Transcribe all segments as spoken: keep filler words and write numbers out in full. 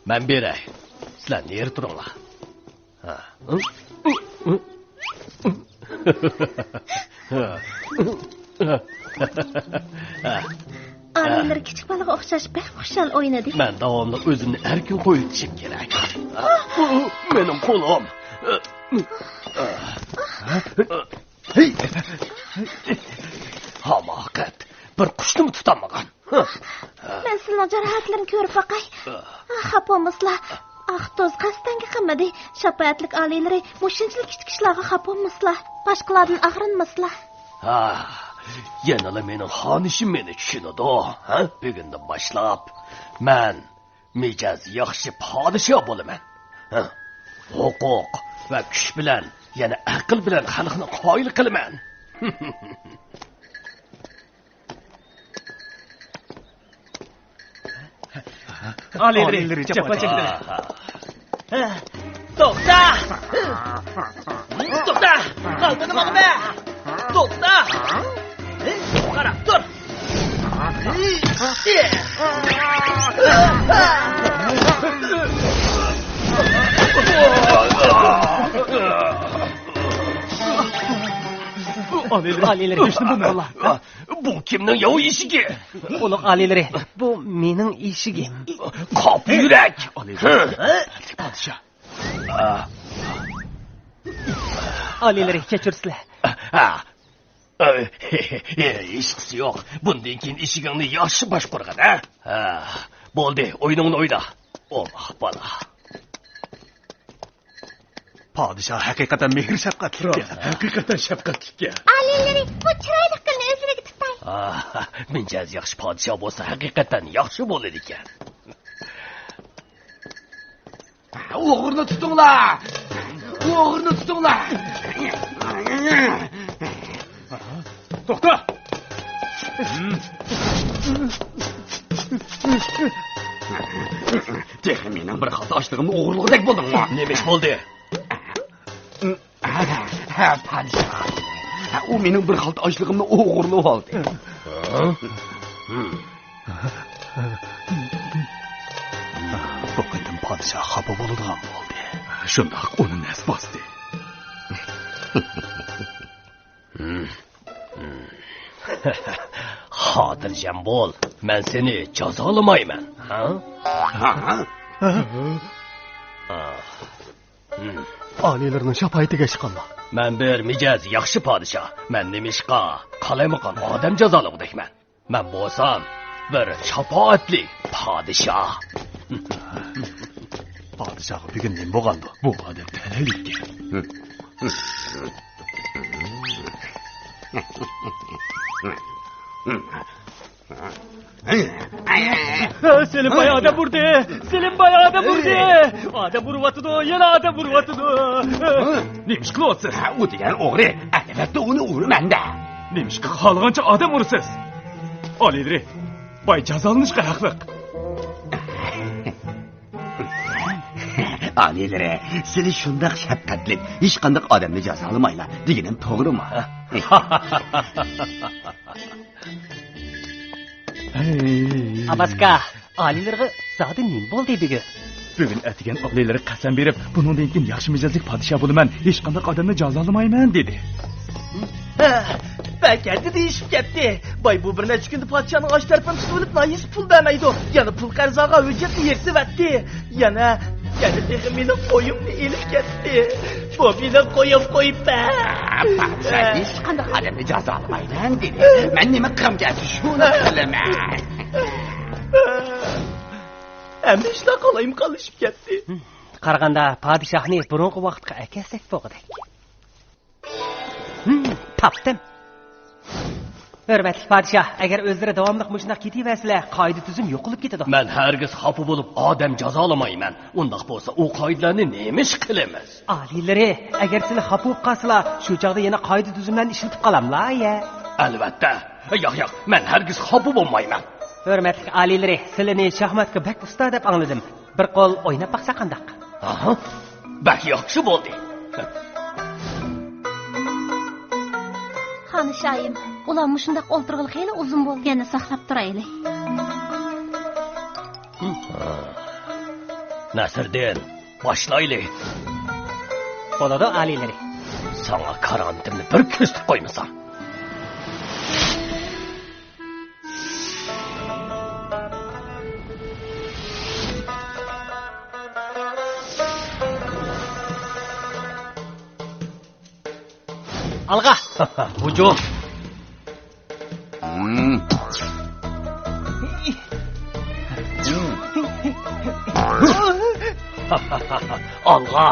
مەن بېرەي. سىلەر نېرى تۇرۇڭلار. ھا. ئالىيلىرى كىچىك بالىغا ئوخشاش بەك خۇشال ئوينىدى. مەن داۋاملىق ئۆزۈمنى ئەركىن قويۇۋېتىشىم كېرەك. مېنىڭ قولۇم. ھەي! ھاماقەت، بىر قۇشنىمۇ تۇتالمىغان. مەن سىلىنىڭ جاراھەتلىرىنى كۆرۈپ باقاي. خاپا بولمىسىلا. ئاختۇز قەستەنگە قىلمىدى. شاپائەتلىك ئالىيلىرى مۇشۇنچىلىك كىچىك ئىشلارغا خاپا بولمىسىلا. باشقىلاردىن ئاغرىنمىسىلا. ھا، يەنىلا مېنىڭ خانىشىم مېنى چۈشىنىدۇ. ھە؟ بۈگۈندىن باشلاپ مەن مىجەز ياخشى پادىشاھ بولىمەن. ھە؟ ھوقۇق ۋە كۈچ بىلەن، يەنە ئەقىل بىلەن خەلقنى قايىل قىلىمەن. ئالىيلىرى جاپا چەكتى. توختا! توختا! قالدىنى ماڭىمە! توختا! قاراپ تۇر! ئالىيلىرى، ئالىيلىرى، ھېچنېمە بولمىغانلا. بۇ كىمنىڭ ياۋا ئېشىكى؟ ئۇلۇغ ئالىيلىرى، بۇ مېنىڭ ئېشىكىم. قاپا يۈرەك! ئالىيلىرى. پادىشاھ. ئالىيلىرى، كەچۈرسىلەر. ھېچقىسى يوق. بۇندىن كېيىن ئېشىكىڭنى ياخشى باشقۇرغىن، ھە؟ بولدى، ئويۇنۇڭنى ئوينا. ئوماق بالا. پادىشاھ ھەقىقەتەن مېھىر شەپقەتلىككەن. ھەقىقەتەن شەپقەتلىككەن. ئالىيلىرى، بۇ چىرايلىق گۈلنى ئۆزلىرىگە تۇتاي. مىجەز ياخشى پادىشاھ بولسا، ھەقىقەتەن ياخشى بولىدىكەن. ئوغرىنى تۇتۇڭلار! ئوغرىنى تۇتۇڭلار! توختا! تېخى مېنىڭ بىر خالتا ئاشلىقىمنى ئوغرىلىغۇدەك بولدۇڭمۇ؟ نېمە ئىش بولدى؟ ھە، پادىشاھ. ئۇ مېنىڭ بىر خالتا ئاشلىقىمنى ئوغرىلىۋالدى. بۇ قېتىم پادىشاھ خاپا بولىدىغان بولدى. شۇنداق، ئۇنى نەس باستى. خاتىرجەم بول، مەن سېنى جازالىمايمەن. ھا؟ ھا؟ ئالىيلىرىنىڭ شاپائىتىگە ئىشقاللا. مەن بىر مىجەز ياخشى پادىشاھ. مەن نېمىشقا قالايمىقان ئادەم جازالىغۇدەكمەن؟ مەن بولسام بىر شاپائەتلىك پادىشاھ. پادىشاھقا بۈگۈن نېمە بولغاندۇ؟ بۇ ئادەم تەلەيلىككەن. سېلىم باي ئادەم ئۇردى! سېلىم باي ئادەم ئۇردى! ئادەم ئۇرۇۋاتىدۇ، يەنە ئادەم ئۇرۇۋاتىدۇ! نېمە ئىش قىلىۋاتىسىز؟ ئۇ دېگەن ئوغرى. ئەلۋەتتە ئۇنى ئۇرىمەن-دە. نېمىشقا خالىغانچە ئادەم ئۇرىسىز؟ ئالىيلىرى، باي جازالىنىشقا ھەقلىق. ئالىيلىرى، سىلى شۇنداق شەپقەتلىك، ھېچقانداق ئادەمنى جازالىمايلا دېگىنىم توغرىمۇ؟ ئاباسكا، ئالىيلىرىغا زادى نېمە بولدى بۈگۈن؟ بۈگۈن ئەتىگەن ئالىيلىرى قەسەم بېرىپ، بۇنىڭدىن كېيىن ياخشى مىجەزلىك پادىشاھ بولىمەن، ھېچقانداق ئادەمنى جازالىمايمەن دېدى. ھە، بەك ھەددىدىن ئېشىپ كەتتى. باي بۇ بىر نەچچە كۈندە پادىشاھنىڭ ئاش تەرىپىنى تۇتۇۋېلىپ ناھىيىسى پۇل بەرمەيدۇ. يەنە پۇل قەرز ئالغان ھۆججەتنى يىرتىۋەتتى. يەنە، يەنە تېخى مېنىڭ قويۇمنى ئېلىپ كەتتى. بۇ مېنىڭ قويۇم قويۇپ بەر. پادىشاھ ھېچقانداق ئادەمنى جازالىمايمەن دېدى. مەن نېمە قىلغۇم كەلسە شۇنى قىلىمەن. ھەممە ئىشلار قالايمىقانلىشىپ كەتتى. قارىغاندا پادىشاھنى بۇرۇنقى ۋاقىتقا ئەكەلسەك بولغۇدەك. ھىم، تاپتىم. ھۆرمەتلىك پادىشاھ، ئەگەر ئۆزلىرى داۋاملىق مۇشۇنداق كېتىۋەرسىلە، قائىدە-تۈزۈم يوقىلىپ كېتىدۇ. مەن ھەرگىز خاپا بولۇپ ئادەم جازالىمايمەن. ئۇنداق بولسا ئۇ قائىدىلەرنى نېمە ئىش قىلىمىز؟ ئالىيلىرى، ئەگەر سىلى خاپا بولۇپ قالسىلا، شۇ چاغدا يەنە قائىدە-تۈزۈملەرنى ئىشلىتىپ قالاملا، يە؟ ئەلۋەتتە. ياق، ياق، مەن ھەرگىز خاپا بولمايمەن. ھۆرمەتلىك ئالىيلىرى، سىلىنى شاھماتقا بەك ئۇستا دەپ ئاڭلىدىم. بىر قول ئويناپ باقسا قانداق؟ ئاھا، بەك ياخشى بولدى. خانىشايىم، ئۇلار مۇشۇنداق ئولتۇرغىلى خېلى ئۇزۇن بولدى. يەنە ساقلاپ تۇرايلى. نەسىردىن، باشلايلى. بولىدۇ، ئالىيلىرى. ساڭا كارامىتىمنى بىر كۆرسىتىپ قويمىسام. ئالغا! ھۇجۇم! ئالغا!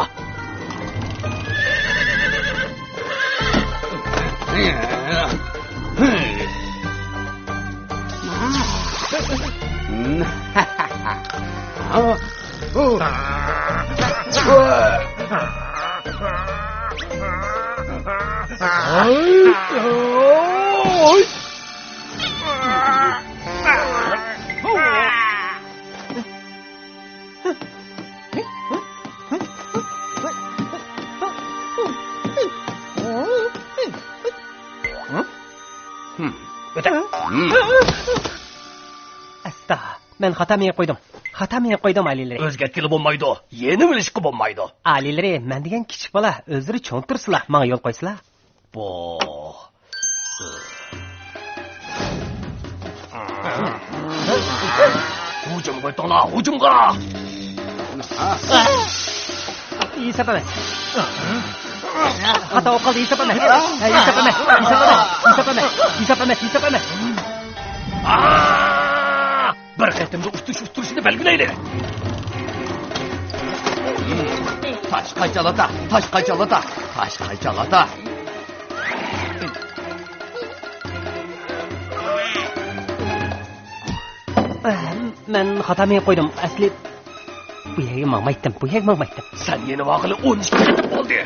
ئەستا، مەن خاتا مېڭىپ قويدۇم. خاتا مېڭىپ قويدۇم، ئالىيلىرى. ئۆزگەرتكىلى بولمايدۇ. يېنىۋېلىشقا بولمايدۇ. ئالىيلىرى، مەن دېگەن كىچىك بالا، ئۆزلىرى چوڭ تۇرسىلا، ماڭا يول قويسىلا. بۇ. ھۇجۇمغا ئۆتۈڭلار، ھۇجۇمغا! ھېساب ئەمەس. خاتا بولۇپ قالدى، ھېساب ئەمەس. ھە، ھېساب ئەمەس، ھېساب ئەمەس، ھېساب ئەمەس، ھېساب ئەمەس، ھېساب ئەمەس. بىر قېتىمدا ئۇتۇش ئۇتتۇرۇشنى بەلگىلەيلى. تاشقا چالاتا، تاشقا چالاتا، تاشقا چالاتا. مەن خاتا مېڭىپ قويدۇم. ئەسلى بۇ يەرگە ماڭمايتتىم، بۇ يەرگە ماڭمايتتىم. سەن يېنىۋالغىلى ئون ئىككى قېتىم بولدى.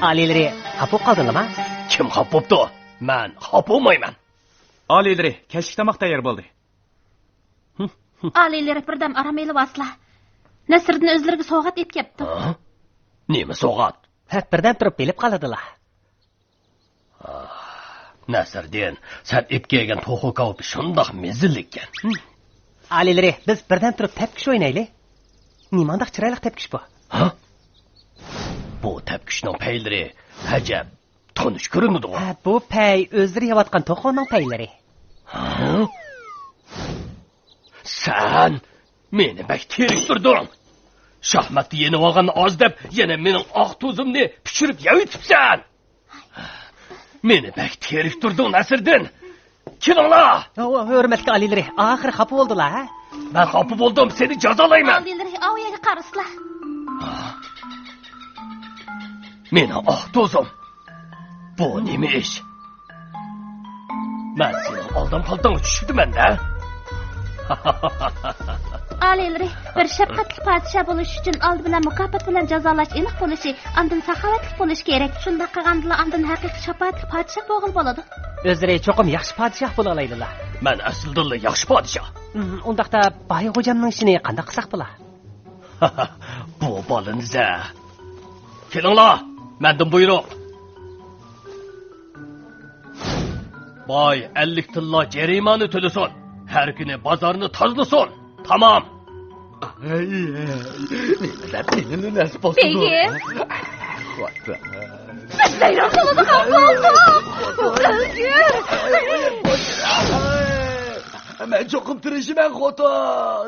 ئالىيلىرى، خاپا بولۇپ قالدىڭلارمۇ؟ كىم خاپا بوپتۇ؟ مەن خاپا بولمايمەن. ئالىيلىرى، كەچلىك تاماق تەييار بولدى. ئالىيلىرى، بىردەم ئارام ئېلىۋالسىلا. نەسىردىن ئۆزلىرىگە سوۋغات ئېلىپ كەپتۇ. ھە؟ نېمە سوۋغات؟ ھە، بىردەم تۇرۇپ بىلىپ قالىدىلا. ئاھ، نەسىردىن، سەن ئېلىپ كەلگەن توخۇ كاۋىپى شۇنداق مەززىلىككەن. ئالىيلىرى، بىز بىردەم تۇرۇپ تەپكۈش ئوينايلى. نېمانداق چىرايلىق تەپكۈش بۇ؟ ھە؟ بۇ تەپكۈشنىڭ پەيلىرى ئەجەب تونۇش كۆرۈنىدىغۇ. ھە، بۇ پەي ئۆزلىرى يەۋاتقان توخۇنىڭ پەيلىرى. ھە؟ سەن مېنى بەك تېرىكتۈردۈڭ. شاھماتتا يېنىۋالغان ئاز دەپ، يەنە مېنىڭ ئاق توزۇمنى پىشۇرۇپ يەۋېتىپسەن. مېنى بەك تېرىكتۈردۈڭ، نەسىردىن. كېلىڭلار! ھۆرمەتلىك ئالىيلىرى، ئاخىرى خاپا بولدىلا، ھە؟ مەن خاپا بولدۇم، سېنى جازالايمەن. ئالىيلىرى، ئاۋۇ يەرگە قارىسىلا. مېنىڭ ئاق توزۇم. بۇ نېمە ئىش؟ مەن سېنىڭ ئالدام خالتاڭغا چۈشۈپتىمەن-دە. ئالىيلىرى، بىر شەپقەتلىك پادىشاھ بولۇش ئۈچۈن ئالدى بىلەن مۇكاپات بىلەن جازالاش ئېنىق بولۇشى، ئاندىن ساخاۋەتلىك بولۇشى كېرەك. شۇنداق قىلغاندىلا ئاندىن ھەقىقىي شاپائەتلىك پادىشاھ بولغىلى بولىدۇ. ئۆزلىرى چوقۇم ياخشى پادىشاھ بولالايدىلا. مەن ئەسلىدىنلا ياخشى پادىشاھ. ئۇنداقتا باي غوجامنىڭ ئىشىنى قانداق قىلساق بولا؟ بۇ بالىنى زە. كېلىڭلار، مەندىن بۇيرۇق. باي ئەللىك تىللا جەرىمانە تۆلىسۇن. ھەر كۈنى بازارنى تازىلىسۇن. تامام. ئەي، ئەي، نېمە دەپ مېنى نەسىب بولسۇن. بېگىم. خوتۇن. بىز ۋەيران بولىدىغان بولدۇق. ئۆلگۈر. مەن چوقۇم تىرىشىمەن، خوتۇن.